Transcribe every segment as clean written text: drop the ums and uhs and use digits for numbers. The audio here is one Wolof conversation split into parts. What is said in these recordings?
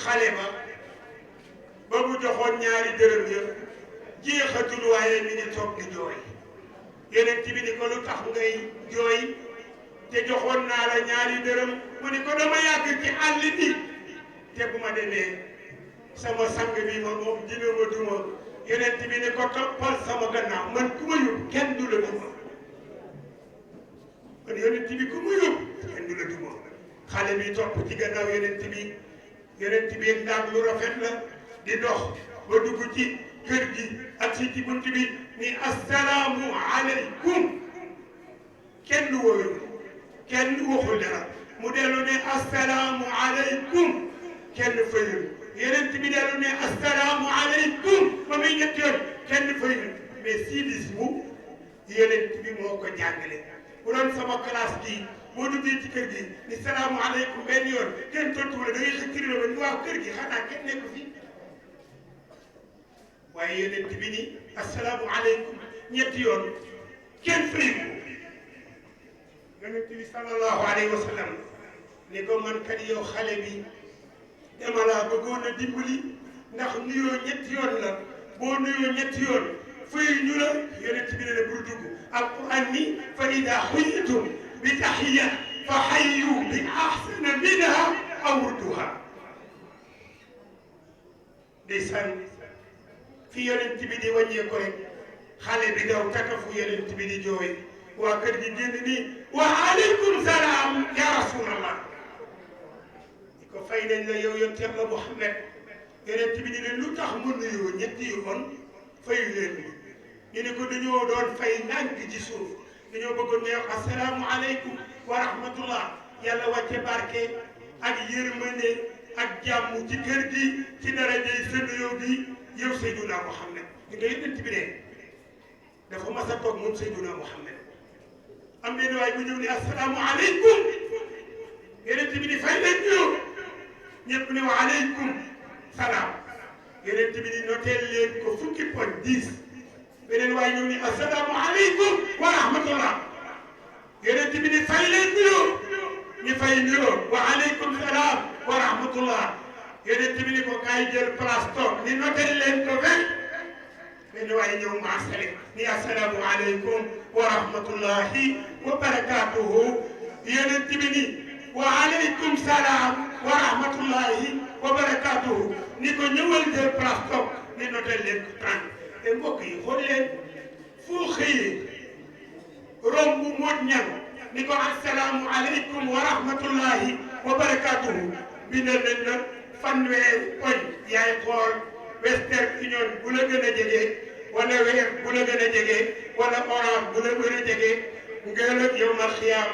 xale ba mu joxoon ñaari dërëm ya jeexatul waaye mi ngi toog di jooy yonent bi ni ko lu tax ngay jooy te joxoon naa la ñaari dërëm mu ni ko dama yàgg ci àll bi te bu ma demee sama sang bi moom dina ma duma yonent bi ni ko toppal sama gannaaw man ku ma yóbbu kenn du la duma man yonent bi ku ma yóbbu kenn du la duma xale bi topp ci gannaaw yonent bi ak ndaam lu rafet la di dox ba dugg ci kër gi ak ci bunt bi ni assalaamu aleykum kenn wóoyu kenn waxul dara mu dellu ne assalaamu aleykum kenn fayul yonent bi dellu ne assalaamu aleykum ba muy ñetti yoon kenn fayul mais civisme yonent bi moo ko jàngale bu doon sama classe gi boo duggee ci kër gi ni salaamu aleykum benn yoon kenn tontu la da ngay xëcc ba ni waaw kër gi xanaa kenn nekk fi waaye yonent bi ni assalaamu aleykum ñetti yoon kenn fayu yonent bi sallallahu alayhi wa sallam ni ko man kat yow xale bi dama laa bëggoon a dimbali ndax nuyoo ñetti yoon la boo nuyoo ñetti yoon fayu ñu la yonent bi ne la bul dugg alquran ni fa ida xuyitum bi taxiya fa xayyu bi axsana minha aw rudduha ndeysaan fi yonent bi di wàññee ko rek xale bi daw tatafu yonent bi di jooy waa kër gi génn nii wa aleykum salaam ya rasulallah di ko fay nañ la yow yonent Yàlla Muhammad yonent bi ni leen lu tax mu nuyoo ñetti yoon fayu leen ñu ne ko dañoo doon fay ndànk ci suuf dañoo bëggoon ne wax asalaamu aleykum wa rahmatullah yàlla wàcce barke ak yërmande ak jàmm ci kër gi ci darajay sa nuyoo gi yow Seyduna Muhammad di nga yonent bi de dafa mas a toog moom Seyduna Muhammad am benn waay bu ñëw ne asalaamu aleykum yonent bi ni fay leen nuyoo ñëpp ne wa aleykum salaam yonent bi ni noteel leen ko fukki poñ 10 beneen waay ñëw ni asalaamu aleykum wa rahmatullah yonent bi ni fay leen nuyoo ñu fay nuyoo wa aleykum salaam wa rahmatullah yonent bi ni ko kaay jël place toog ni noteel leen ko benn benn waay ñëw maasale ni asalaamu aleykum wa rahmatullahi wa barakatuhu yonent bi ni wa aleykum salaam wa rahmatullahi wa barakatuhu ni ko ñëwal jël place toog ni noteel leen ko 30 te mbokk yi xool leen foo xëyee romb moot ñan ni ko assalaamu aleykum wa rahmatullahi wa barakatuhu bindal nañ la fanweeri poñ yaay xool Western Union bu la gën a jege wala weer bu la gën a jege wala orange bu la gën a jege ngeen ak yawmal xiyaam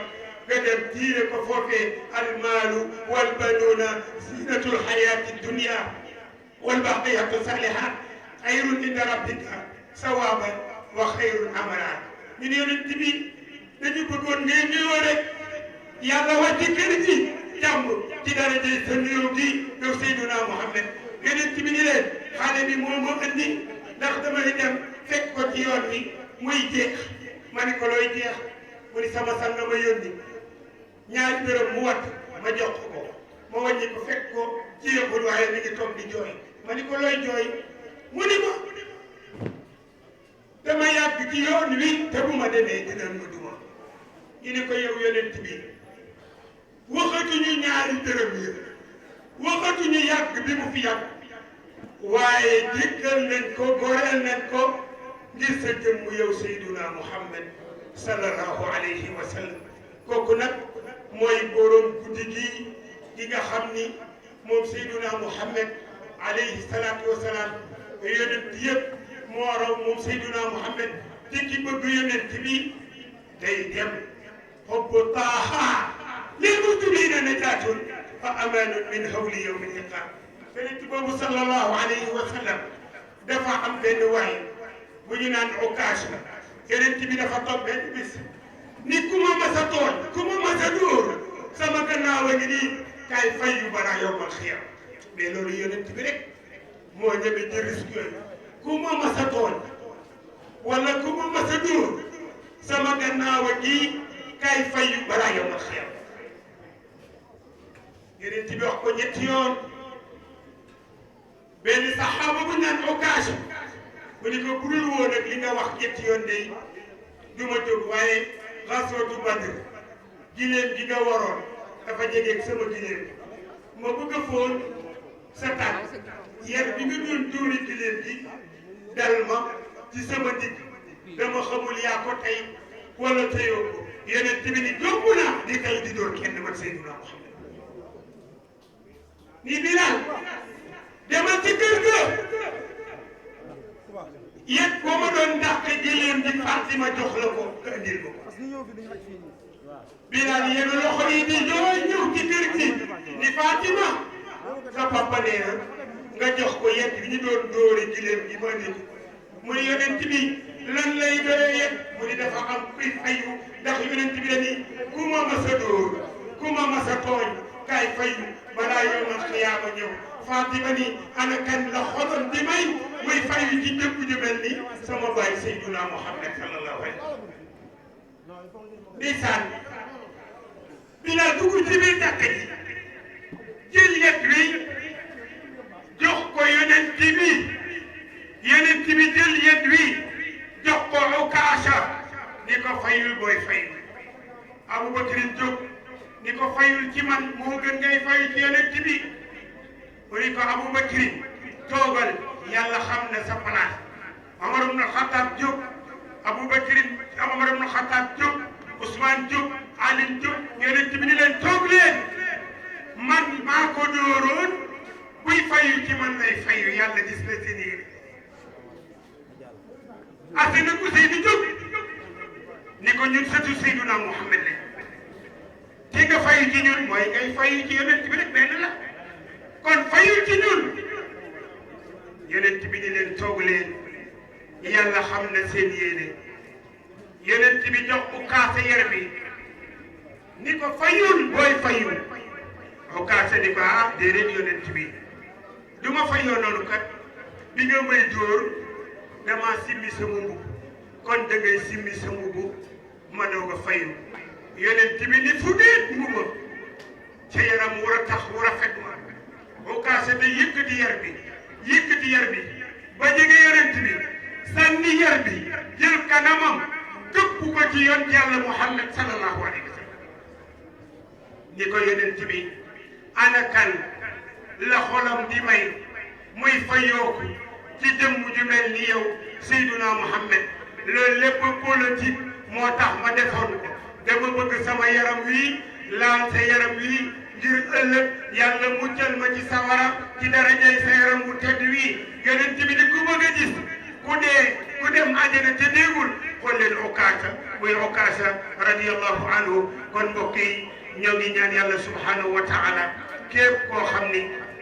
nga dem tiire ko foofee almaalu wal banuuna zinatul xayaati dunia wal baqiyatu saalihaat xayrun inda rabbika sawaaban wa xayrun amalan ñu ne yonent bi dañu bëggoon ngay nuyoo rek yàlla wàcce kër gi jàmm ci daraja sa nuyoo gi yow Seyduna Muhammad yonent bi ni leen xale bi moo ma andi ndax damay dem fekk ko ci yoon wi muy jeex ma ni ko looy jeex mu ni sama sang ma yónni ñaari dërëm mu wat ma jox ko ma wàññi ko fekk ko jeexul waaye mi ngi toog di jooy ma ni ko looy jooy mu ni ma dama yàgg ci yoon wi te bu ma demee dinañ ma duma ñu ne ko yow yonent bi waxatuñu ñaari dërëm yi waxatuñu yàgg bi mu fi yàgg waaye jéggal nañ ko goreel nañ ko ngir sa jëmm yow Seyduna Muhammad sallallahu alayhi wa sallam kooku nag mooy borom guddi gi nga xam ni moom Seyduna Muhammad alayhi salaatu wa salaam yonent yëpp moo raw moom Seyduna Muhammad te ki bëgg yonent bi day dem xubbu taaha lil mujrimiina najaatun fa amaanun min hawli yawmi liqaa yonent boobu sallallahu alayhi wa sallam dafa am benn waay bu ñu naan Ukaasha yonent bi dafa toog benn bis ni ku ma mas a tooñ ku ma mas a dóor sama gannaaw a ngi nii kaay fay yu balaa yawmal xiyaam mais loolu yonent bi rek moo ñeme ci risque yooyu ku ma mas a tooñ wala ku ma mas a dóor sama gannaaw a ngi kaay fay yu balaa yawmal xiyaam yonent bi wax ko ñetti yoon benn saxaaba bu naan Ukaasha mu ni ko budul woon ak li nga wax ñetti yoon de du ma jóg waaye xaswatu Badr gileem gi nga waroon dafa jegeeg sama gileem ma bëgg a foon sa tànk yar bi nga doon dóori gileem gi dal ma ci sama digg dama xamul yaa ko tey wala teyoo ko yeneen tamit ni jomb naa di tey di dóor kenn man Seydina Muhammad ni Bilal demal ci kër ga yépp boo ma doon dàq gileem di Fatima jox la ko nga indil ma ko Bilal yéen loxo yi di jooy ñëw ci kër gi ni Fatima sa papa nee na nga jox ko yett bi ñu doon dóori gileem gi ma nit mu ni yonent bi lan lay doyee yett mu ni dafa am kuy fayu ndax yonent bi la ni ku ma mas a dóor ku ma mas a tooñ kaay fayu balaa yawmal xiyaama ñëw Fatima ni ana kan la xolam di may muy fayu ci dëkk ju mel ni sama baay Seydina Muhammad sallallahu alayhi wa sallam ndeysaan Bilal dugg ci biir jàkka ji jël yet wi jox ko yonent bi yonent bi jël yet wi jox ko Ukaasha ni ko fayul booy fayu Abubakrin jóg ni ko fayul ci man moo gën ngay fayu ci yonent bi mu ni ko Abubakrin toogal yàlla xam na sa place Omar ibn Khattab jóg Abubakrin Omar ibn Khattab jóg Ousmane jóg Ali jóg yonent bi ni leen toog leen man maa ko dóoroon buy fayu ci man lay fayu yàlla gis na seen yéene Asena Ousseynou jóg ni ko ñun sëtu Seydina Muhammad lañ te nga fayu ci ñun mooy ngay fayu ci yonent bi rek benn la kon fayu ci ñun yonent bi ni leen toog leen yàlla xam na seen yéene yonent bi jox Ukaasa yar bi ni ko fayul booy fayu Ukaasa ni ko ah déedéet yonent bi du ma fayoo noonu kat bi nga may dóor dama simmi sama mbubb kon da ngay simmi sa mbubb ma doog a fayu yonent bi ni fu déet mbubba ca yaram war a tax wu rafet ma Ukaasa da yëkkati yar bi ba jege yonent bi sànni yar bi jël kanamam këpp ko ci yoon Yàlla Muhammad sallallahu alayhi wa sallam ni ko yonent bi ana kan la xolam di may muy fayooku ci jëmm ju mel ni yow Seydina Muhammad loolu lépp politique moo tax ma defoon ko dama bëgg sama yaram wii laal sa yaram wii ngir ëllëg yàlla muccal ma ci sawara ci darajay sa yaram bu tedd wii yonent bi ni ku bëgg a gis ku dem àjjana te déegul xool leen Ukaasa muy Ukaasa radiyallahu anhu kon mbokk yi ñoo ngi ñaan yàlla subhanahu wa taala képp koo xam ni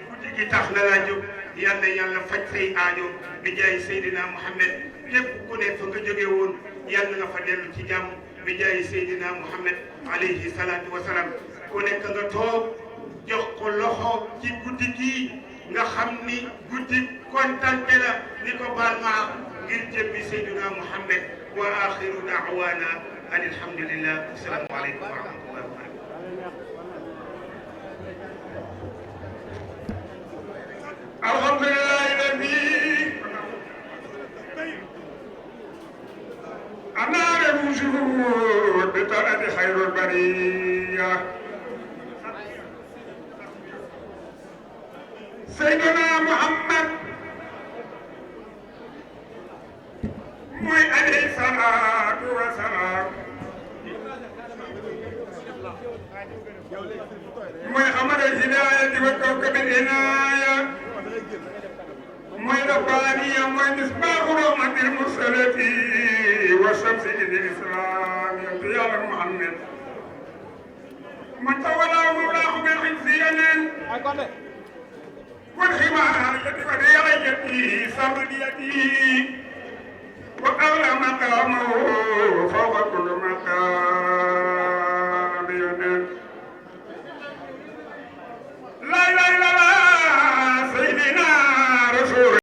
guddi gi tax na laa jóg yàlla faj say aajo bi jaay Seydina Muhammad képp ku ne fa nga jóge woon yàlla nga fa dellu ci jàmm bi jaay Seydina Muhammad alayhi salaatu wa salaam ku nekk nga toog jox ko loxo ci guddi gii nga xam ni guddi kontante la ni ko baal ma ngir jëmmi Seydina Muhammad wa axiru da'wana an alhamdulillah assalaamu aleykum wa rahmatullahi wa barakatuh alhamdulillah الذي أنار الوجود بطاعة خير البرية سيدنا محمد موي عليه الصلاة والسلام موي أمر الهداية وكوكب العناية موي ربانية موي مصباح رحمة المرسلة والشمس الإسلام يا محمد من تولى مولاه بالخزيان والحماية وديعيته سرديته وأولى مقامه فوق كل مقام لا لا لا لا سيدنا رسول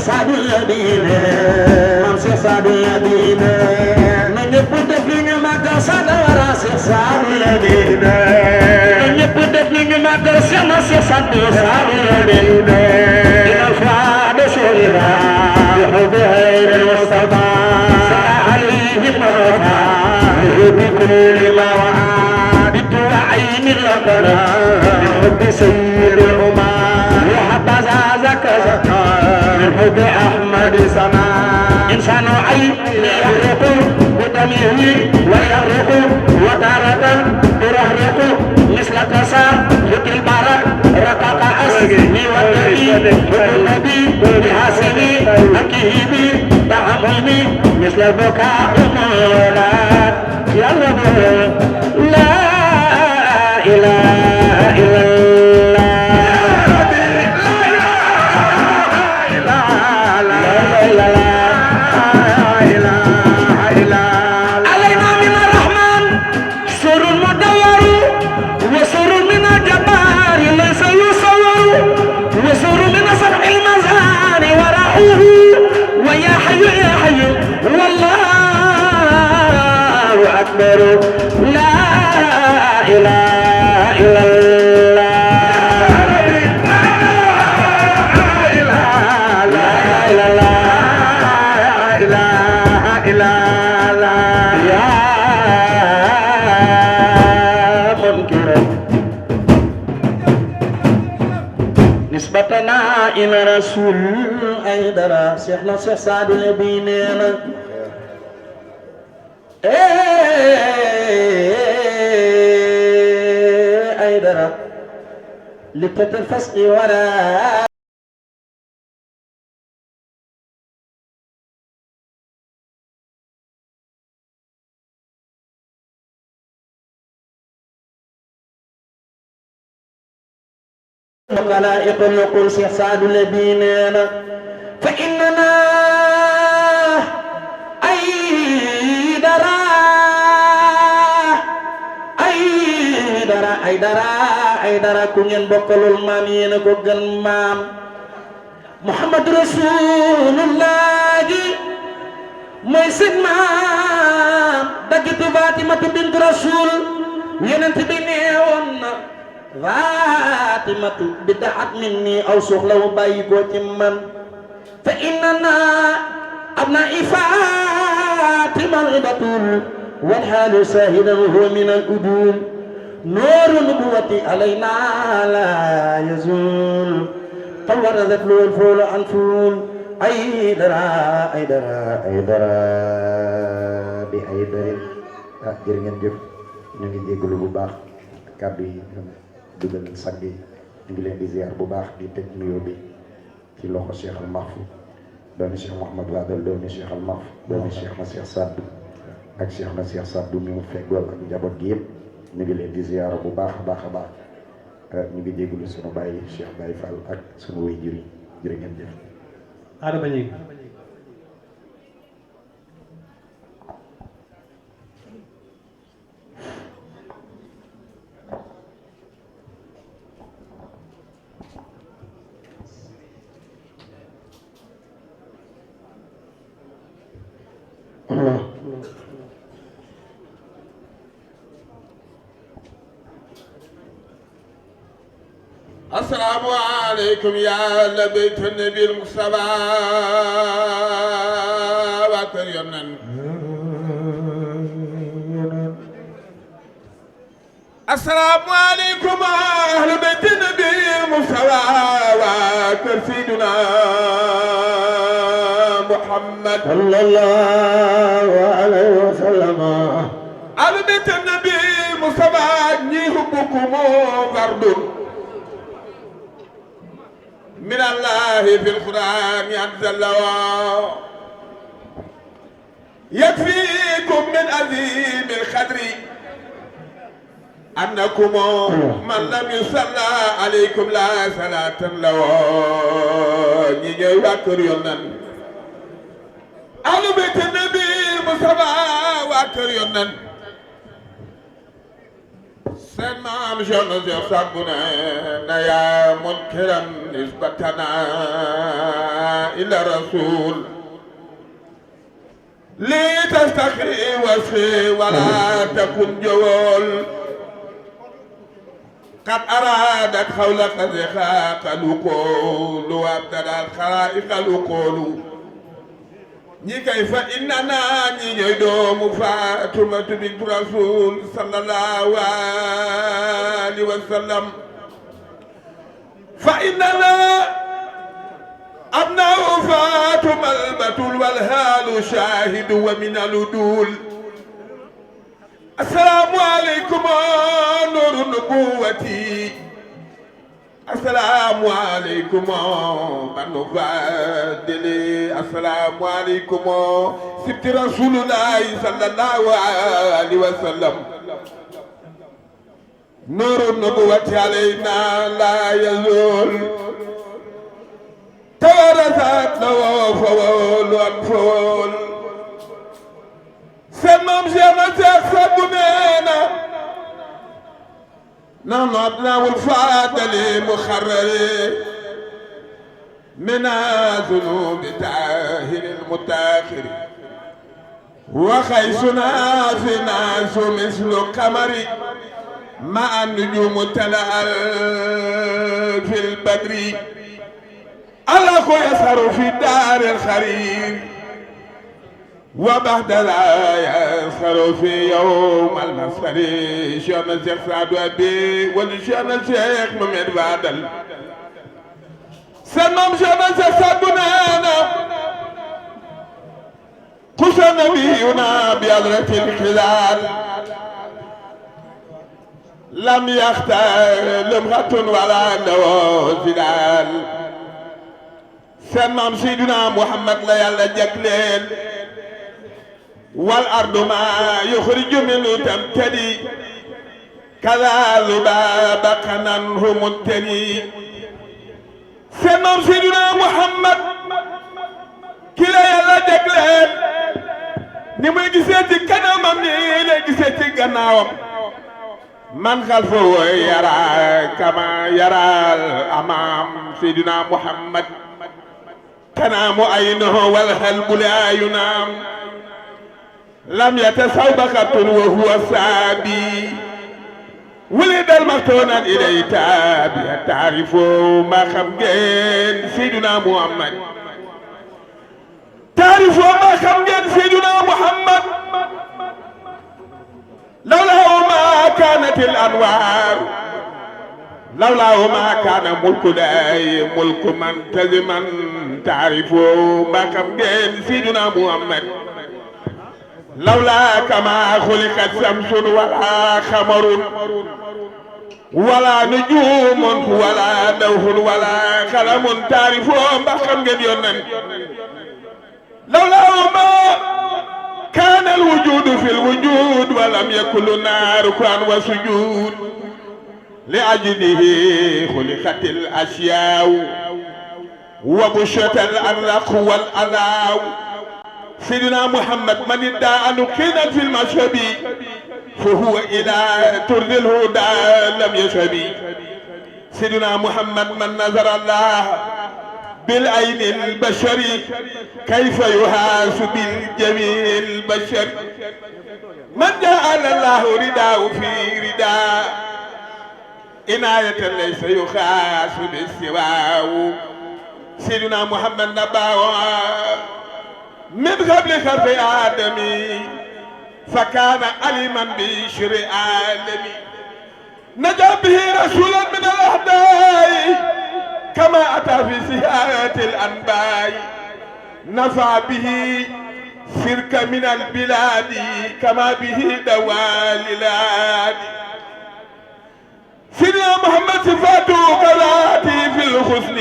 Saadu Labiine maam Cheikh Saadu Labiine na ñëpp def li ñu màggal Saadu wara Cheikh Saadu Labiine na ñëpp def li ñu màggal sama Cheikh Saadu Labiine ina faade sorira بحب غير المصطفى عليه مرفع بكل ما وعد عين الأقرى بحب سيد الأمم وحبذا زكى بحب أحمد سما إنسان عين يحرق بدمه ويحرق وتارة ترهرق مثل كسر لك البرق رقق أسمي والنبي والنبي بحسني أكيبي تعملني مثل البكاء المولى يا الله لا إله إلا نسبتنا إلى رسول أيدرا شيخنا شيخ سعد لبينينا أيدرا لقة الفسق ولا خلائق النقول شيخ سعد لبيننا فإننا ay dara ku ngeen bokkalul maam yéena ko gën maam Muhammad Rasulullah mooy seen maam daggitu Fatimatu bint Rasul Yonent bi neewoon na Fatimatu bid'at minni aw soxla wu bàyyi ko ci man fa innana abnaa'i Fatima al-batul wal haalu shahidan huwa min al-udul نور النبوة علينا لا يزول طورت له الفول عن فول أي درا بأيدر jërë ngeen jëf ñu ngi jégalu bu baax kàddu yi dugal sag yi ñu ngi leen di ziar bu baax di teg nuyoo bi ci loxo Cheikh Al Mahfou doomi Cheikh Mouhamad Ladal doomi Cheikh Al Mahfou doomi Cheikh na Cheikh Saddu ak Cheikh na Cheikh Saddu mi mu feggool ak njaboot gi yëpp ñu ngi leen di ziyaara bu baax a baax a baax ñu ngi jégalu sunu bàyyi Cheikh Baye Fall ak sunu way jur yi jërë ngeen jëf. Adama ñi السلام عليكم يا أهل بيت النبي المصطفى وكريمنا السلام عليكم أهل بيت النبي المصطفى وكرسيدنا محمد صلى الله عليه وسلم أهل بيت النبي المصطفى يحبكم فرد من الله في القرآن أنزل يكفيكم من عظيم القدر أنكم من لم يصلى عليكم لا صلاة له نيجي واكر يونن أهل بيت النبي المصطفى واكر يونن سن مام جون زيفابنا يا منكرا نسبتنا إلا الرسول لتستخي وصي ولا تكن جول قد أرادت خولق الرخاق الوقول وابتدى الخلائق الوقول ñi kay fa innana ñi ñooy doomu Faatumatu bintu Rasul sallallahu alayhi wa sallam fa innana abna'u Faatuma al-batul wal haalu shaahidu wa min al-udul assalaamu alaykum nuuru nubuwati assalaamu alaykum banu fadili assalaamu alaykum sibti rasulullahi sallallahu alayhi wa sallam nuuru nubuwati alayna la yazul tawarasat lawo fawol an fawol seen maam Cheikh na Cheikh Sadbu neena نحن أبناء الفاضل مخرر من ذنوب تاهر المتاخر وخيسنا في ناس مثل قمر مع النجوم تلأل في البدر الأخ يسهر في دار الخرير وبعد لا يسهر في يوم المسخر شيخنا الشيخ سعد أبي والشيخنا الشيخ محمد فادل سمم شيخنا الشيخ سعد بنانا قص نبينا بحضرة الخلال لم يختار لمغة ولا له زلال سمم سيدنا محمد لا يلا جكلين والأرض ما يخرج منه تمتلي كذا لباب قننه متلي سمم سيدنا محمد كلا يلا جكلين نمو جسيتي كنامم نيلي جسيتي كناوم من خلفه يرى كما يرى الأمام سيدنا محمد تنام عينه والقلب لا ينام لم يتسوبق وهو سابي ولد المختونا إليه تابع تعرف ما خمجين سيدنا محمد تعرف ما خمجين سيدنا محمد لولا ما كانت الأنوار لولا ما كان ملك داي ملك من تزمن تعرف ما خمجين سيدنا محمد لولا كما خلقت شمس ولا قمر ولا نجوم ولا دوح ولا قلم تعرفون بخم جديون لولا ما كان الوجود في الوجود ولم يكن لنا ركوع وسجود لأجله خلقت الأشياء وبشت الأرق والألاو سيدنا محمد من ادعى أنه كان في المشهد فهو إلى ترد الهدى لم يشهد سيدنا محمد من نظر الله بالعين البشري كيف يحاس بالجميع البشر من جعل الله رداء في رداء عناية ليس يخاس بالسواء سيدنا محمد نباوة من قبل خلق آدم فكان عليما بشر عالمي نجا به رسولا من الأعداء كما أتى في سياحة الأنباء نفع به سرك من البلاد كما به دوال العاد سيدنا محمد صفاته كذاتي في الحسن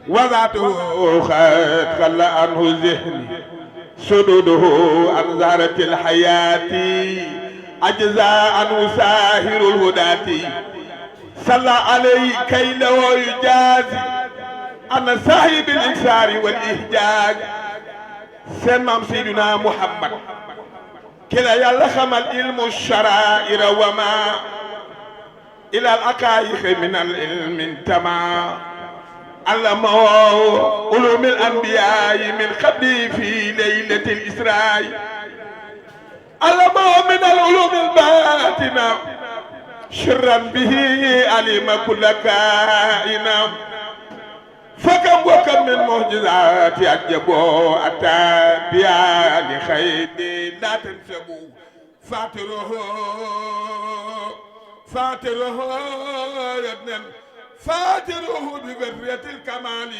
وذاته قد خلى عنه ذهني سدوده عن زهرة الحياة أجزاء عنه ساهر الهداة صلى عليه كي لو يجازي أن صاحب الإكسار والإهجاج سمم سيدنا محمد كلا يلخم العلم الشرائر وما إلى الأقايق من العلم انتما علمه علوم الأنبياء من قبل في ليلة الإسراء علمه من العلوم الباطنة شرا به علم كل كائنا فكم وكم من معجزات يعجبوا أتى بها لخير لا تنسبوا فاتره يدنن فاتره ببرية الكمال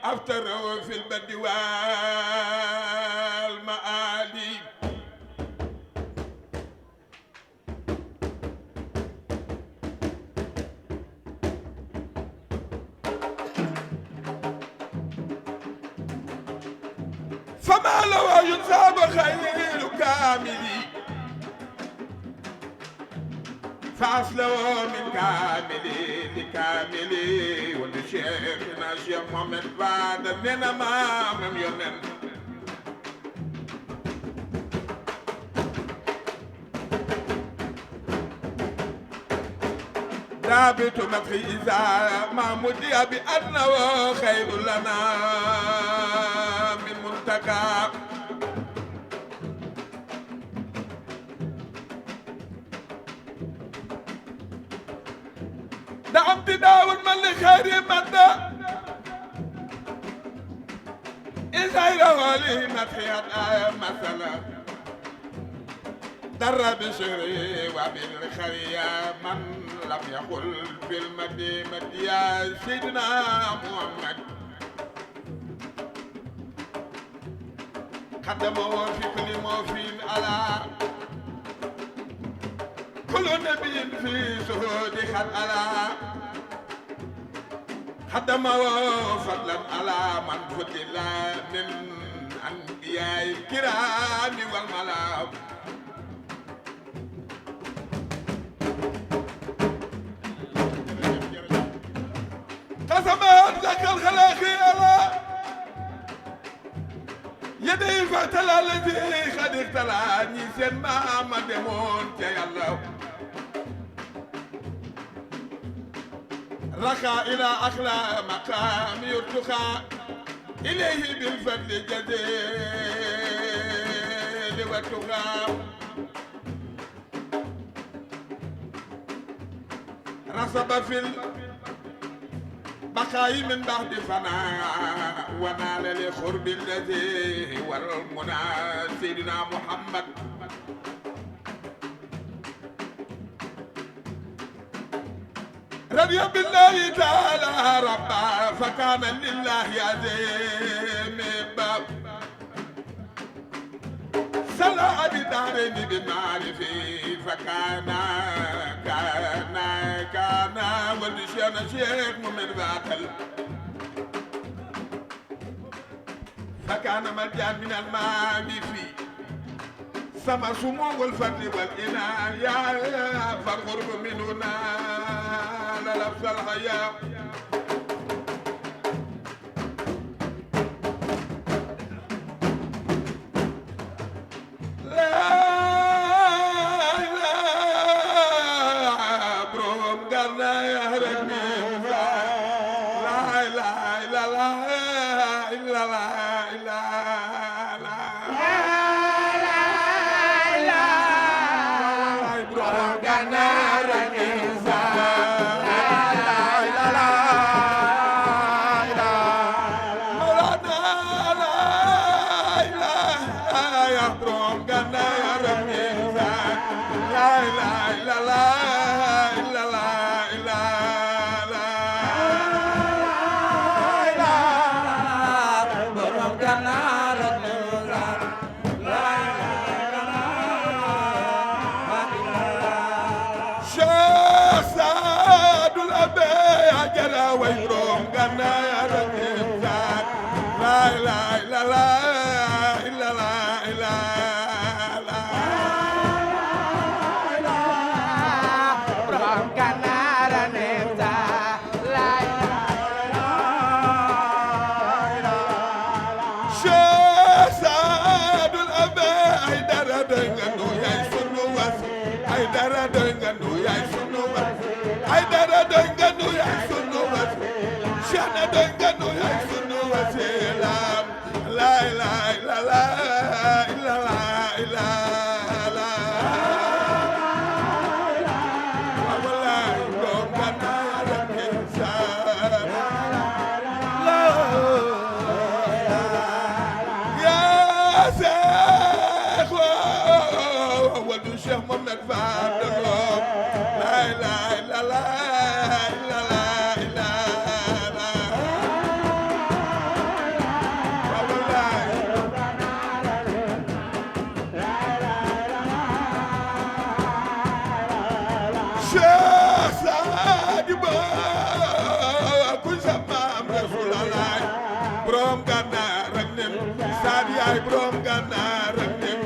أفتره في البد والمآلي فما لو ينساب خير كاملي فأصله من كاملي لكاملي ولشيخنا شيخ محمد بعد لنا ما يمن رابط مدخي إذا ما مدي بأنه خير لنا من منتقى دعم تداول من لخير مدى إذا يرولي مدخيات مثلا در بشري وبالخرية من لم يقل في المدينة يا سيدنا محمد خدمه في كل موفين على كل نبي في سهود خد على خدمه فضلا على من فضل من أنبياء الكرام والملائكة قسمت لك الخلاق على يدي فاعتلى الذي قد اختلاني سن ما مدمون يا الله رخى إلى أخلى مقام يرتقى إليه بالفضل الجزيل والتقى رصب في بقاي من بعد فناء ونال لخرب الذي والمنى سيدنا محمد رضي بالله تعالى ربا فكان لله عظيم باب صلى بدارين بمعرفه فكان كان والشيخ شيخ من باطل فكان ملجأ من الماء فيه سما سمو والفضل والإناية فالقرب مننا للفظ الحياة Cheikhna doy nga nu yaay sunu wasila la ilaha illallah Cheikh Mohamed Fadel la ilaha illallah Cheikh Sadibou ku sama Rasulullah borom Gànnaar ak nen Saad yaay borom Gànnaar ak nen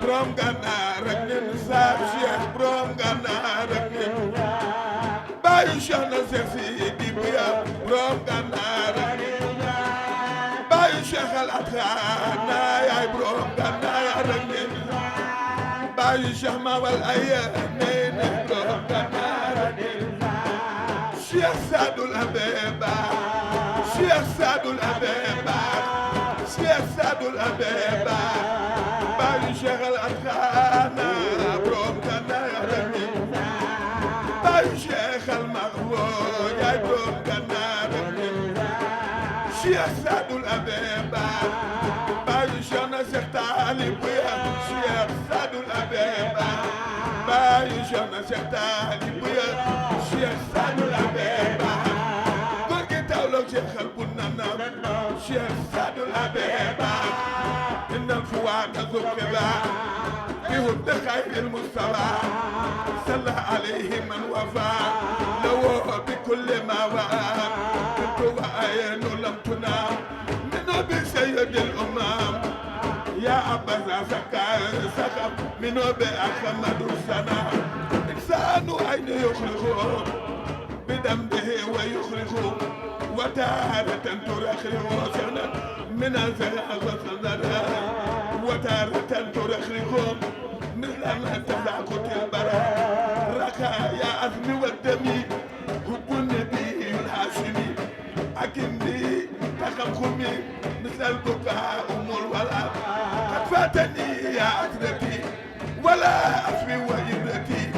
borom Gànnaar ak nen Saad Cheikh borom Gànnaar ak nen baayu Cheikh na Cheikh Sidi Bouya borom Gànnaar ak nen baayu Cheikh Al Adxaana yaay borom Gànnaar ak nen baayu Cheikh Mawal Aya nen borom Gànnaar ak nen Cheikh Sadul Abeba Cheikh Sadul Abeba Cheikh Sadul Abeba baayu Cheikh Al Adxaana borom Gànnaar ak nen baayu Cheikh Al Mahmoud yaay borom Gànnaar ak nen Cheikh Sadul Abeba baayu Cheikh na Cheikh Talib Bouya Cheikh Sadul Abeba baayu Cheikh na Cheikh Talib Bouya Cheikh Sadul Abeba góor gi tawloog Cheikh Al Bunana Cheikh Sadul Abeba innal fuwaada zukiba bi hubbi xayril Mustafa salla alayhi man wafa lawo bi kulli ma waa kuntu wa aynu lam tunam minu bi sayyidil umam ya abaza sakam minu bi ahmadu sana insanu aynu yukhriqu بدمه ويخرج وتارة ترخرج من الفلاة وتارة ترخرج مثل ما تزعقت البراء ركايا أثم والدم حب النبي الهاشمي أكني تخمخمي مثل البكاء أم الولد قد فاتني يا أسرتي ولا أسمي وإبرتي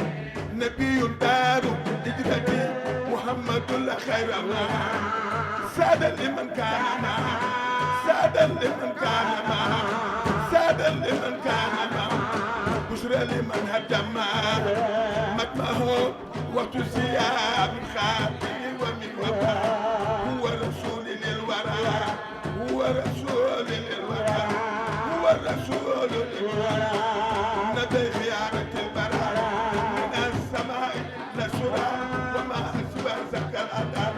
نبي دار إجرتي محمد الله خير ما سادا لمن كان ما سادا لمن كان ما سادا لمن كان ما بشرى لمن هدم مدمه وتسيا من خاتم ومن وفاء هو رسول للورى هو رسول للورى هو رسول للورى نبي خيانة البراء من السماء لسرى وما أسوى زكى الأدب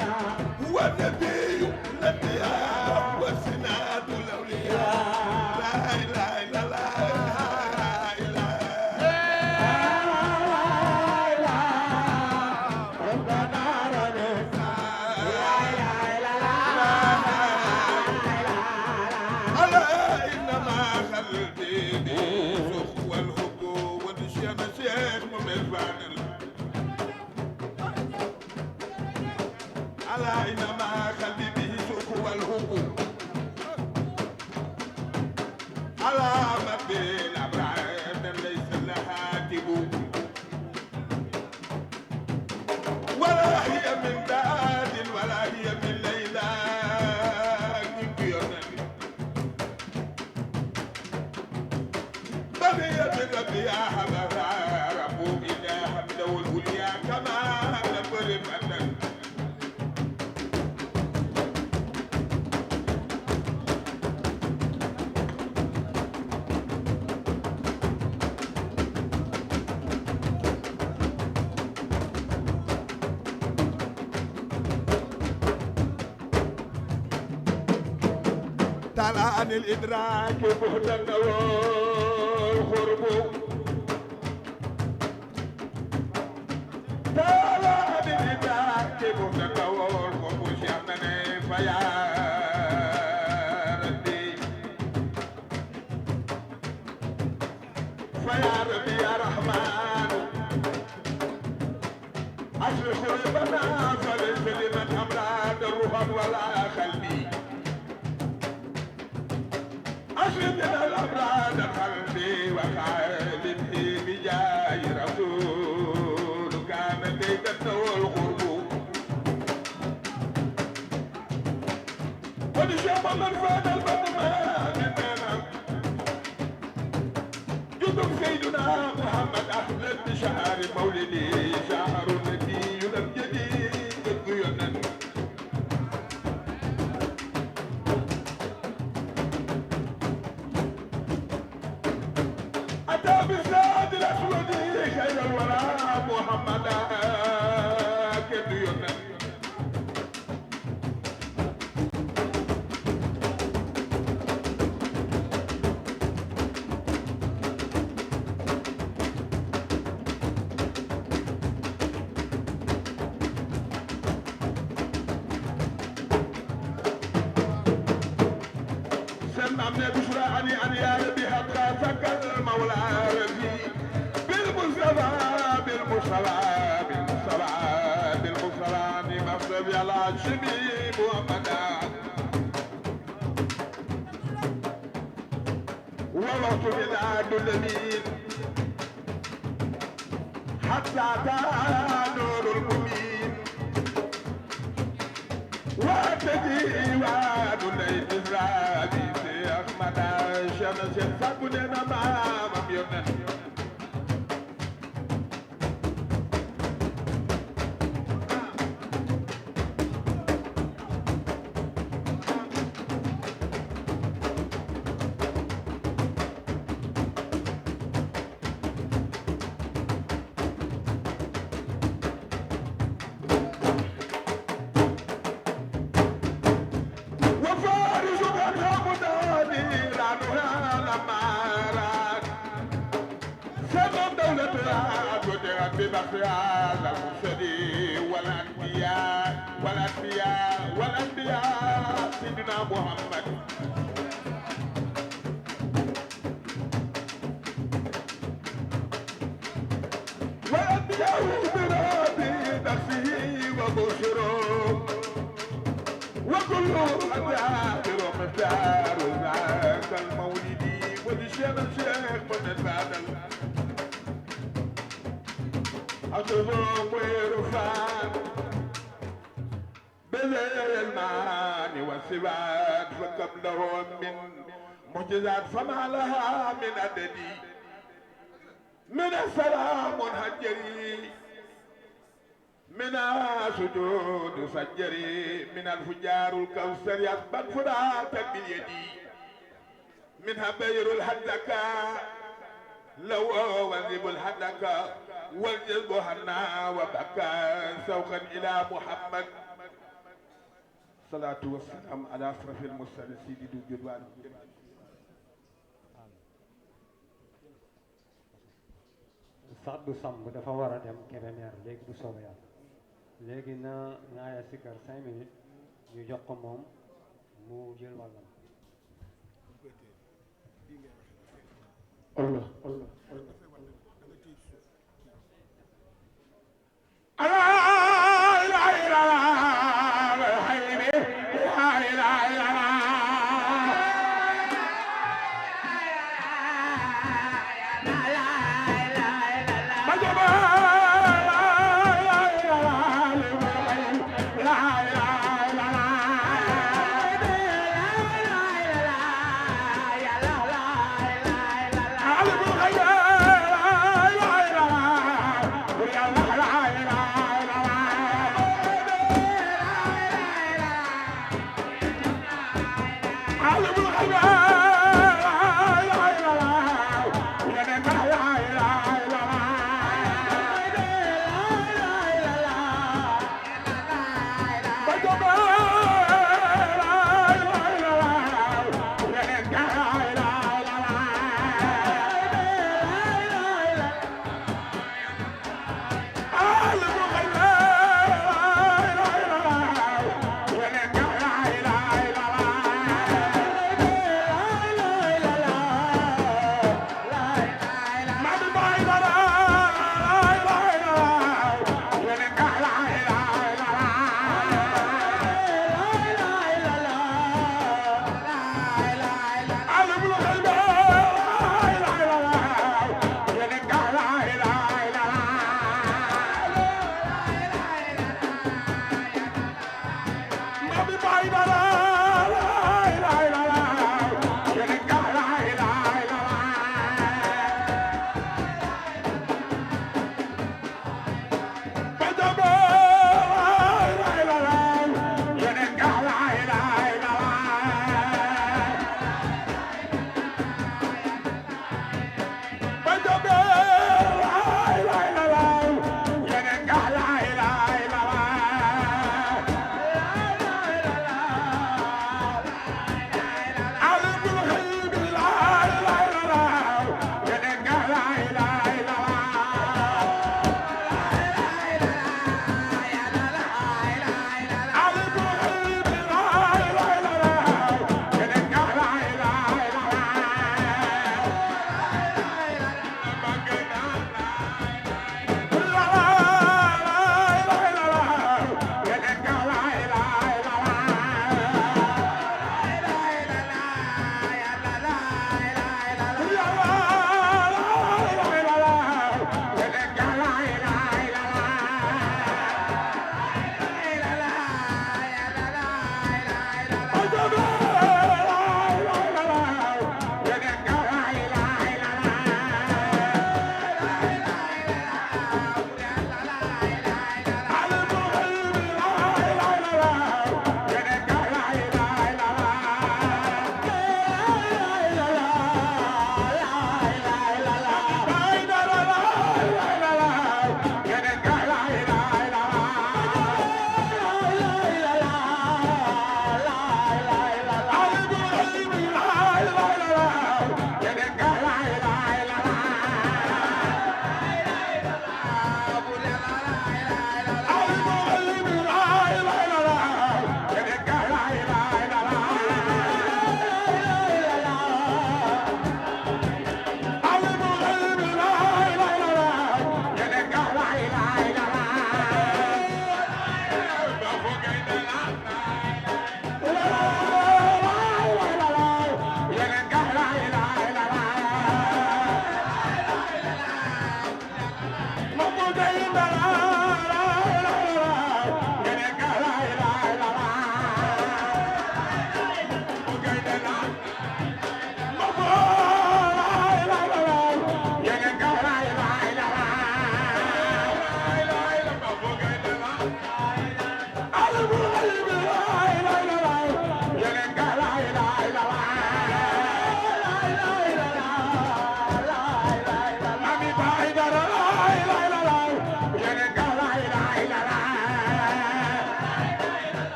هو النبي الأنبياء وسناد الأولياء لا إله إلا الله إنما قلبي به سوق والحب على مبي الأبرار ليس لها تبو ولا هي من داد ولا هي من ليلى بل هي من ربي يا حبذا ربو إلى حمد والوليا كما نبرم أنك تعالى عن الإدراك بهدى والخرب تعالى عن الإدراك بهدى والخرب شيخنا فيا ربي فيا ربي يا رحمن أشرق قلوبنا فليس لمن أمراد الروح وسيدنا الأبرار قلبي وخالده بجاه رسول كان ديدته القرب ونشام من فات البدمان مننا جدك سيدنا محمد أحمد بشهر مولدي شهر نبي الجديد القيونا أتى بالزاد الأسود خير الورى محمد كديونا سمعنا بشرى أن يا ربي حتى سكن المولى ربي بالمصطفى مصطفى على شبي محمدا ووقت بلاد اليمين حتى نور المبين وتجيوان الإسرائيل أحمد شمس سكننا مام يمنا ببقيا المرسلين والأنبياء سيدنا محمد والأنبياء بربي نفسه وبشره وكل أدابر مختار ذاك المولد ولشيخ الشيخ من البدل أتذوق ويرفان بالإلمان والثبات فكم له من معجزات فما لها من عدد من السلام هجري من سجود سجري من الفجار الكوثر يثبت فراتا باليد منها بير الحدكة لو وذب الحدكة والجذب هنا وبكى سوقا إلى محمد صلاة والسلام على أشرف المرسلين سيدي الجدوان Saddu Samb dafa war a dem Kébémer léegi bu soobee yàlla léegi na ngaaya sikkar 5 minutes ñu jox ko moom mu jël wàllam. Allah Allah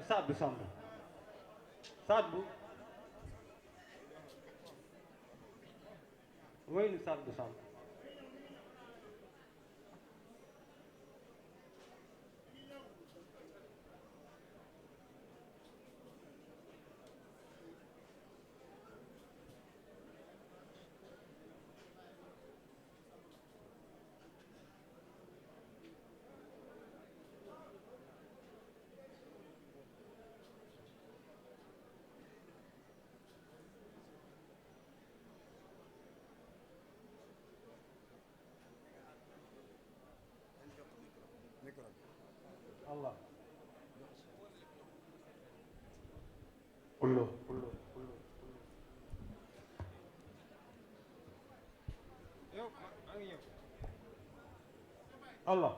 Saddu Samb Saddu waynu Saddu Samb Allah kullu Allah